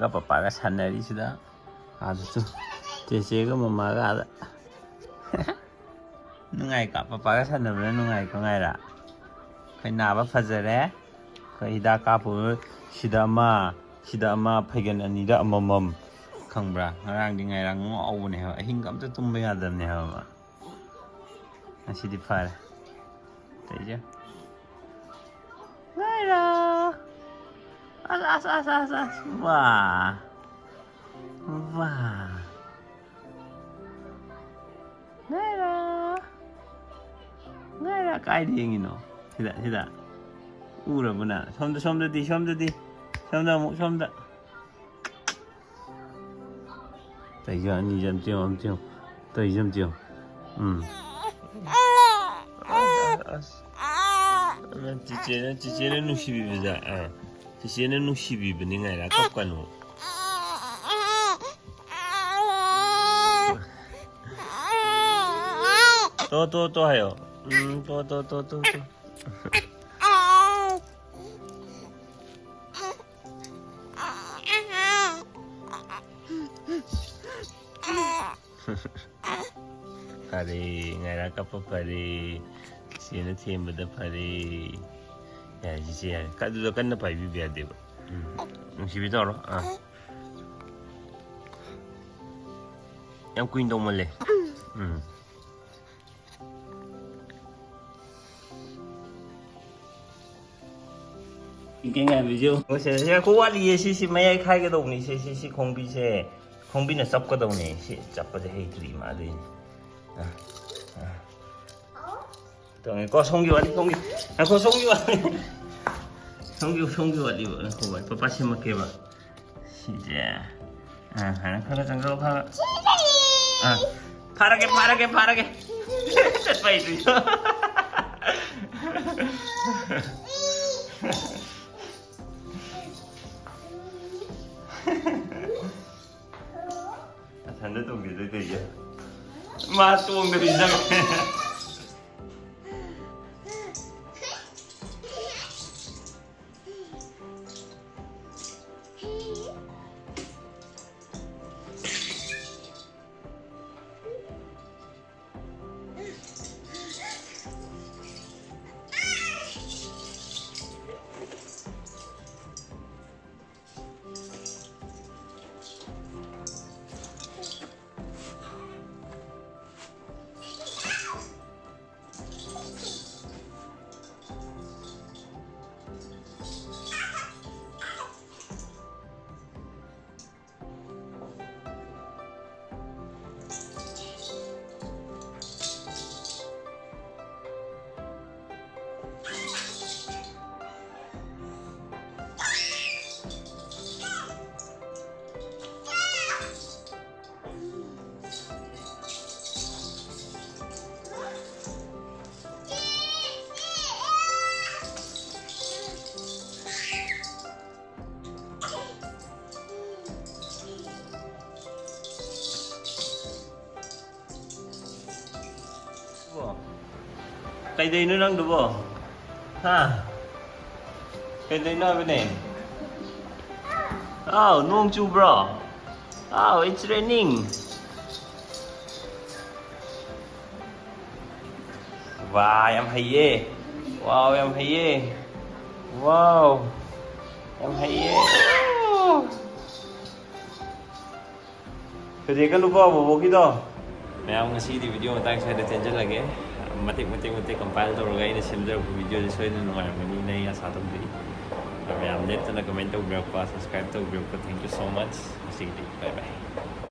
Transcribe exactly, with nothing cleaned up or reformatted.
ꯄꯄꯥꯒ ꯁꯥꯟꯅꯔꯤꯁꯤꯗ꯫ ꯑꯥꯗꯁꯨ ꯆꯦꯆꯦꯒ ꯃꯃꯥꯒ ꯑꯥꯗ꯫ ꯅꯨꯡꯉꯥꯏꯀꯣ? ꯄꯄꯥꯒ ꯁꯥꯟꯅꯕꯅ ꯅꯨꯡꯉꯥꯏꯀꯣ, ꯉꯥꯏꯔꯥ? ꯑꯩꯈꯣꯏ ꯅꯥꯕ ꯐꯖꯔꯦ꯫ ꯑꯩꯈꯣꯏ ꯍꯤꯗꯥꯛ ꯀꯥꯞꯄꯨ꯫ ꯁꯤꯗ ꯑꯃ, ꯁꯤꯗ ꯑꯃ, ꯐꯩꯒꯟ ꯑꯅꯤꯗ ꯑꯃꯃꯝ꯫ ꯈꯪꯕ꯭ꯔꯥ? ꯉꯔꯥꯡꯗꯤ ꯉꯥꯏꯔꯥꯡ ꯉꯥꯎꯕꯅꯦ ꯍꯥꯏꯕ꯫ ꯑꯍꯤꯡꯒ ꯑꯝꯇ ꯇꯨꯝꯕ ꯌꯥꯗꯕꯅꯦ ꯍꯥꯏꯕ ꯃꯥ꯫ ꯉꯁꯤꯗꯤ ꯐꯔꯦ꯫ ꯇꯩꯖꯦ꯫ ꯉꯥꯏꯔꯥ꯫ ꯑꯁ, ꯑꯁ, ꯑꯁ, ꯑꯁ, ꯑꯁ꯫ ꯋꯥ꯫ ꯋꯥ꯫ ꯉꯥꯏꯔꯥ꯫ ꯉꯥꯏꯔꯥ, ꯀꯥꯏꯗ ꯌꯦꯡꯉꯤꯅꯣ? ꯁꯤꯗ, ꯁꯤꯗ꯫ ꯎꯔꯕꯣ ꯅꯪ? ꯁꯣꯝꯗ, ꯁꯣꯝꯗꯗꯤ, ꯁꯣꯝꯗꯗꯤ꯫ ꯁꯣꯝꯗ ꯑꯃꯨꯛ, ꯁꯣꯝꯗ꯫ ꯇꯩꯖꯦ ꯑꯅꯤꯁꯦ ꯑꯝꯇ ꯌꯦꯡꯉꯣ, ꯑꯝꯇ ꯌꯦꯡꯉꯣ꯫ ꯇꯩꯖꯦ ꯑꯝꯇ ꯌꯦꯡꯉꯣ꯫ ꯎꯝ꯫ ꯑꯁ, ꯑꯁ꯫ ꯆꯤꯆꯦꯅ, ꯆꯤꯆꯦꯅ ꯅꯨꯡꯁꯤꯕꯤꯕꯗ, ꯑꯥ꯫ ꯆꯤꯆꯦꯅ ꯅꯨꯡꯁꯤꯕꯤꯕꯅꯤ ꯉꯥꯏꯔꯥ, ꯀꯞꯀꯅꯨ꯫ ꯇꯣ, ꯇꯣ, ꯇꯣ ꯍꯥꯏꯌꯣ꯫ ꯎꯝ, ꯇꯣ, ꯇꯣ, ꯇꯣ, ꯇꯣ, ꯇꯣ꯫ ꯐꯔꯦ, ꯉꯥꯏꯔꯥ ꯀꯞꯄ ꯐꯔꯦ꯫ ꯆꯦꯅ ꯊꯦꯝꯕꯗ ꯐꯔꯦ꯫ ꯌꯥꯔꯦ, ꯆꯤꯆꯦ ꯌꯥꯔꯦ꯫ ꯑꯗꯨꯗ ꯀꯟꯅ ꯄꯥꯏꯕꯤꯕ ꯌꯥꯗꯦꯕ꯫ ꯎꯝ꯫ ꯅꯨꯡꯁꯤꯕꯤ ꯇꯧꯔꯣ꯫ ꯑꯥ꯫ ꯌꯥꯝ ꯀꯨꯏꯅ ꯇꯧꯃꯜꯂꯦ꯫ ꯎꯝ꯫ ꯏꯀꯦ ꯉꯥꯏꯕꯤꯁꯦ ꯌꯦꯡꯉꯨ꯫ ꯁꯦ, ꯁꯦ, ꯉꯥꯏꯈꯣ, ꯋꯥꯠꯂꯤꯌꯦ꯫ ꯁꯤ, ꯁꯤ ꯃꯌꯥꯏ ꯈꯥꯏꯒꯗꯧꯕꯅꯤ꯫ ꯁꯤ, ꯁꯤ, ꯁꯤ ꯈꯣꯡꯕꯤꯁꯦ꯫ ꯈꯣꯡꯕꯤꯅ ꯆꯞꯀꯗꯧꯅꯤ꯫ ꯁꯤ ꯆꯞꯄꯁꯦ ꯍꯩꯇ꯭ꯔꯤ ꯃꯥ, ꯑꯗꯨꯏꯅꯤ꯫ ꯑ, ꯑ꯫ ꯇꯧꯅꯤꯀꯣ, ꯁꯣꯝꯒꯤ ꯋꯥꯠꯂꯤ, ꯁꯣꯝꯒꯤ꯫ ꯉꯥꯏꯈꯣ, ꯁꯣꯝꯒꯤ ꯋꯥꯠꯂꯤ꯫ ꯁꯣꯝꯒꯤ, ꯁꯣꯝꯒꯤ ꯋꯥꯠꯂꯤꯕ꯫ ꯉꯥꯏꯈꯣ, ꯚꯥꯏ, ꯄꯄꯥ ꯁꯦꯝꯃꯛꯀꯦꯕ꯫ ꯁꯤꯁꯦ꯫ ꯑ, ꯍꯥꯏꯅ ꯈꯔ ꯆꯪꯁꯤꯜꯂꯣ, ꯈꯔ꯫ ꯑ, ꯐꯥꯔꯒꯦ, ꯐꯥꯔꯒꯦ, ꯐꯥꯔꯒꯦ꯫ ꯆꯠꯄ ꯍꯩꯇ꯭ꯔꯤ꯫ ꯃꯊꯟꯗ ꯇꯣꯡꯈꯤꯗꯣꯏ ꯀꯩꯒꯤ? ꯃꯥ ꯇꯣꯡꯗꯕꯤ ꯆꯪꯉꯦ꯫ ꯀꯩꯗꯩꯅꯣ ꯅꯪꯗꯨꯕꯣ? ꯍꯥ? ꯀꯩꯗꯩꯅꯣ ꯍꯥꯏꯕꯅꯦ? ꯑꯥꯎ, ꯅꯣꯡ ꯆꯨꯕ꯭ꯔꯣ? ꯑꯥꯎ, it's raining. ꯋꯥ, ꯌꯥꯝ ꯍꯩꯌꯦ. ꯋꯥꯎ, ꯌꯥꯝ ꯍꯩꯌꯦ. ꯋꯥꯎ, ꯌꯥꯝ ꯍꯩꯌꯦ. ꯐꯖꯩꯀꯜꯂꯨꯀꯣ ꯕꯣꯕꯣꯛꯀꯤꯗꯣ꯫ ꯃꯌꯥꯝ, ꯉꯁꯤꯒꯤꯗꯤ ꯚꯤꯗꯤꯑꯣ ꯃꯇꯥꯡ ꯁ꯭ꯋꯥꯏꯗ ꯇꯦꯟꯖꯜꯂꯒꯦ꯫ ꯃꯇꯦꯛ ꯃꯇꯦꯛ ꯃꯇꯦꯛ ꯀꯝꯄꯥꯏꯜ ꯇꯧꯔꯒ ꯑꯩꯅ ꯁꯦꯝꯖꯔꯛꯄ ꯚꯤꯗꯤꯑꯣꯁꯦ ꯁꯣꯏꯗꯅ ꯅꯨꯡꯉꯥꯏꯔꯝꯒꯅꯤꯅ ꯑꯩ ꯑꯥꯁꯥ ꯇꯧꯖꯩ꯫ ꯃꯌꯥꯝ ꯂꯦꯞꯇꯅ ꯀꯃꯦꯟ ꯇꯧꯕꯤꯔꯛꯄ, ꯁꯕꯁꯀ꯭ꯔꯥꯏꯕ ꯇꯧꯕꯤꯔꯛꯄ, thank you so much꯫ ꯉꯁꯤꯒꯤꯗꯤ bye bye꯫